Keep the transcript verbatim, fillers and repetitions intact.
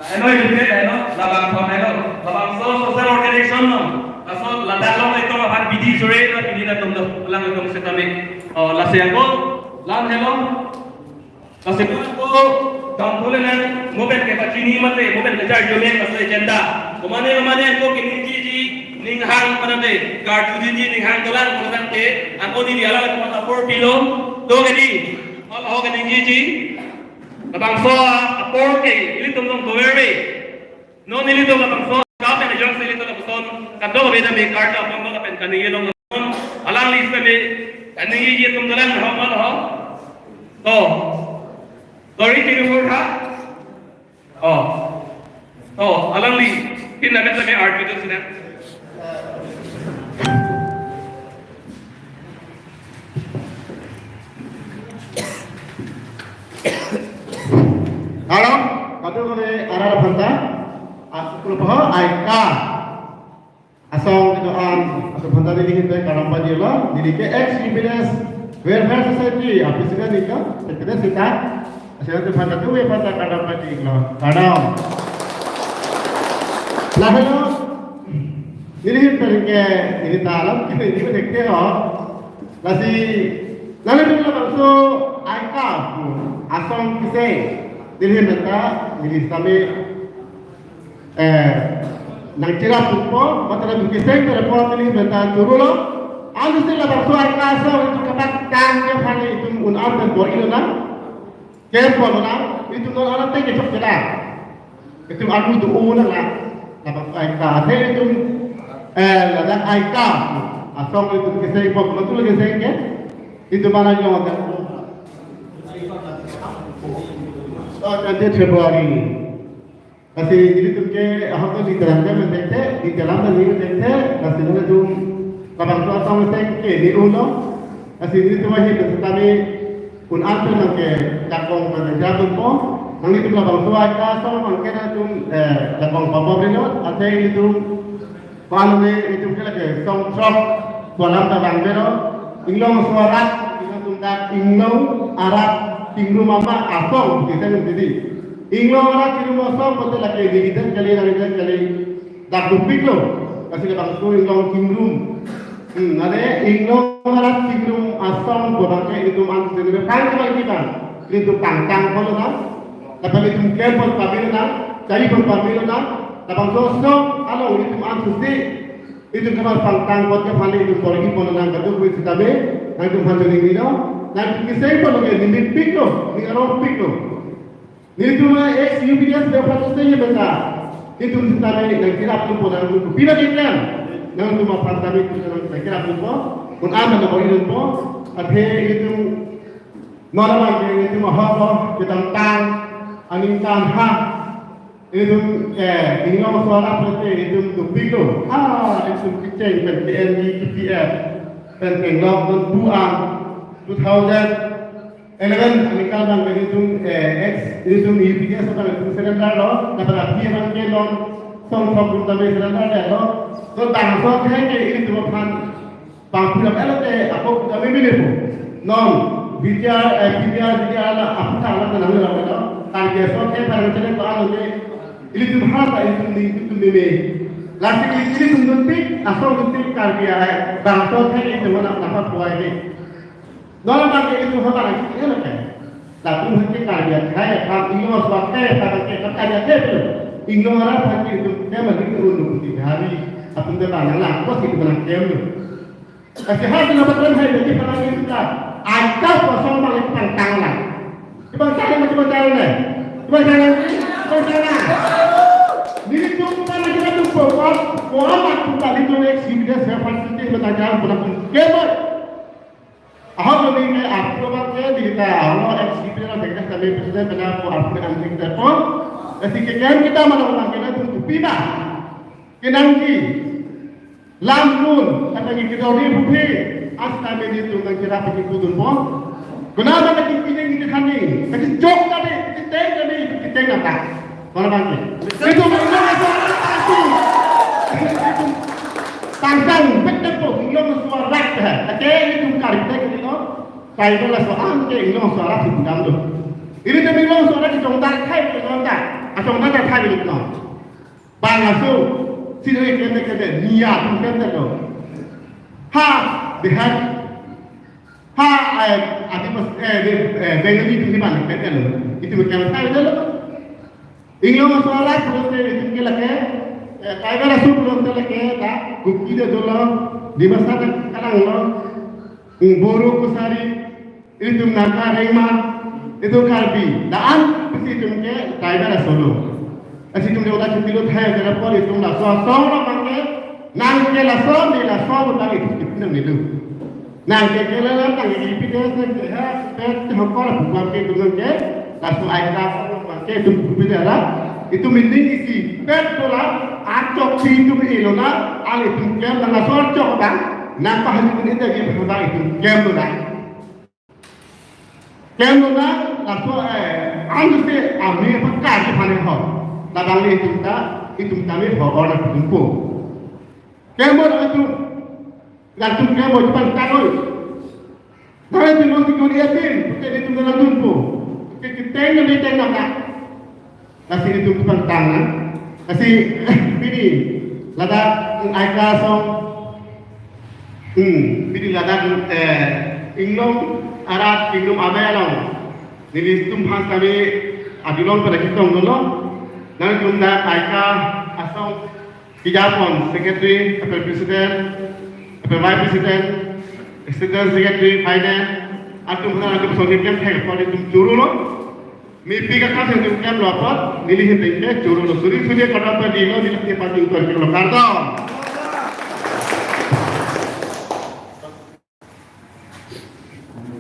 Eno, eno, eno, labangso, eno, labangso social organization no. Laso ladak along itum aphan bidi sore na pini na tum do, alanglitum setame. O, lasi ako, lam helo. Lasi ako, dam thole nang, mo pen kepachini mate, mo pen kacharjuleng laso agenda. Komane, komane ako keningjeji, ninghang panate, karjudunji ninghang dolang panate, ako neli alanglitum apor pilo, do kedi, hol ho keningjeji. Labangso apor ke ilitum along dover ave. Non ilitum labangso, kapen jongsi ilitum lapuson kadokave dam karja apon lapen kaningje along non. Alangli sitame kaningjeji atum dolang ho, mal ho. To. Tori kini mur ha. O. To, alangli pin na beta me arju do sina. Halo, kado kami arah phanta, aku lupa, aika. Asong kedo-an, asong phanta neli ahin pen kardom pajirlo, neli ke ex U P D S Welfare Society, a president neli ke, secretary sita, asong kedo phanta tu, phanta kardom pajirlo, kardom. Lahelo, neli ahin pen ke, neli ta alam ke, neli ke dekte ho, lasi, nangli tu labangso, aika, asong kese, neli ahin pen ta, neli sitame, eh, nangcherap thupo, mate nangdukiseng thupo, neli ahin pen ta choro lo. Ansi labangso aika asong itum kapangtang aphan itum un-an pen bor-i lonang. Kem bor lonang, itum non anak te kechok chelang. Itum anu do-o nang la. Labangso aika, athe itum, eh, ladak aika asong itum keseng po, betul keseng ke? Itum mana nyong ada. Oh, nanti Februari. Lasi ilitum ke ahok ke di dalam ke mendekte, di dalam dan ini mendekte, lasi nelitum labangso asong mendekte di ulo, lasi ilitum ahi besetami un-an pen nangke jakong pen jatum po, nanglitum labangso aika asong nangke nangtum, eh, jakong pabor rinot, ate ilitum Pan ne itum ke lake song throk, kolam ta bang bero, inglong so arat, inglong tum dak, inglong arat, tingrum ama asong, kita nung titi. Inglong arat tingrum asong, bote lake digital kali, digital kali, dak dupik lo, kasi labangso inglong tingrum. Hmm, ane inglong arat tingrum asong, bodang ke itum ang tingrum, pan ke bang itum, itum pangtang polo na, tapi itum klem pon pamilo na, cari pon pamilo na, labangso asong, alo itum ang susi, itum kemat pangtang pot ke phali itum bor-i pon nang kadokave sitame, nangtum phan joni nino, nangtum kiseng pon ke neli piklo, neli arong piklo. Nelitum ex U P D S bephan sese ye beta. Nelitum sitame nangcherap thupo nangtum pina keklem. Nangtum aphan tame itum nangcherap thupo. Pun aman na bor-i thupo. Athe itum non abang ke itum ahok lo, kedamtang, aningkan ha. Itum, eh, inglong so arat pute itum dupik lo. Ah, itum kecheng pen K N V, K P F, pen penglok dun buang two thousand eleven aningkan abang itum, eh, ex, itum U P D S abang itum surrender lo, dapat api abang ke non song song itum tame surrender lo. So bangso akhei ke itum aphan bang pulang elo te, ako kami mili po. Non, Vidya, eh, Vidya, Vidya ala, aputhak ala tenang lo, no? Karbi asong ke parang chene ko alo ke, ilitum ha ta ilitum ni, ilitum meme. Lasi ilitum dunpik, asong dunpik Karbi ai, bangso ke ilitum mana dapat buai ni. Non abang ke ilitum ha parang chene lo ke. Latum ke Karbi ai, ha, inglong so ke, parang ke, Karbi ai, inglong arat ke ilitum, ke mandi ke unu kuti hari, atum te bang lang, kos ilitum nang kem lo. Kasi ha sila patron hai bagi panangin ka. Aika kosong bang ipang tanglang. Ipang tanglang, ipang tanglang. Ipang tanglang. Ipang tanglang. Nelitum panangin ka tum pokok, pokok mat tum tadi tum ex U P D S ya pasti ipang tanglang, pernah tum kebal. Ahok lo ni ke, aku lo bang ke, di kita, ahok ex U P D S lo, bengkas kami presiden, bengkas ko, aku dengan kita pon. Kasi kekian kita mana orang kena tum tupi bang. Kenangji. Lam nun, kata ni kedori buphe, asta me ni tum nangcherap ni kudun po. Kuna ba kati kini ni kani, kati jok tadi, kati teng tadi, kati teng apa? Mana bang ke? Itu mana itu? Itu. Tangsan, betul po, inglong so arat ha. Kati itu kari teng ni lo. Kai ko laso an ke inglong so arat si budam lo. Ilitum inglong so arat si jongdar khai ke jongdar. A jongdar ta Kami lo. Bang aso, sino e kende kende, niya atum kende lo. Ha, Bihari. Ha, eh, Adivasi, eh, eh, Bengali atum ni bang kende lo. Itum kende lo. Inglong aso arat pulote itum ke lake, eh, tribal aso pulote lake, ta, Kuki do dolo, Dimasa ta kalang lo, Boro Kachari, itum Naga Rengma, itum Karbi, la-an pusi itum ke tribal aso lo. Lasi itum ke udah cuti lo thai, ke apot itum laso asong lo abang ke, nang ke laso, ne laso, udah itum itum nang nilu. Nang ke ke la nang ke pide se ke ha pet hokor bukan ke itum ke laso ai ka ke itum pide la itum mending isi pet dola achok si itum ilo na al itum klem na laso achok bang nang pahali pun ita ke bang itum klem dola klem dola laso eh anu se ami pakar si phane ho labang le itum ta itum ta me ho or na itum po klem dola itum Latum ke mo jupang tanoi. Nara itum mo tikun yatim, pute itum dalam dumpo. Ke kiteng na miteng na ka. Lasi itum jupang tang na. Lasi pini ladak ai ka asong. Hmm, pini ladak eh inglong arat inglong amei along. Nelitum hang kami adulong pada kitong dolo. Nang itum dak ai ka asong Kijapon, Secretary, Apel President, Apel Vice President, Assistant Secretary, Finance, atum hana atum soni klem thek apot itum choro lo. Mipi ka kam itum klem lo apot, neli hin tengke choro lo. Suri suri kadam pa dilo, neli ke pati utar ke lo kardom.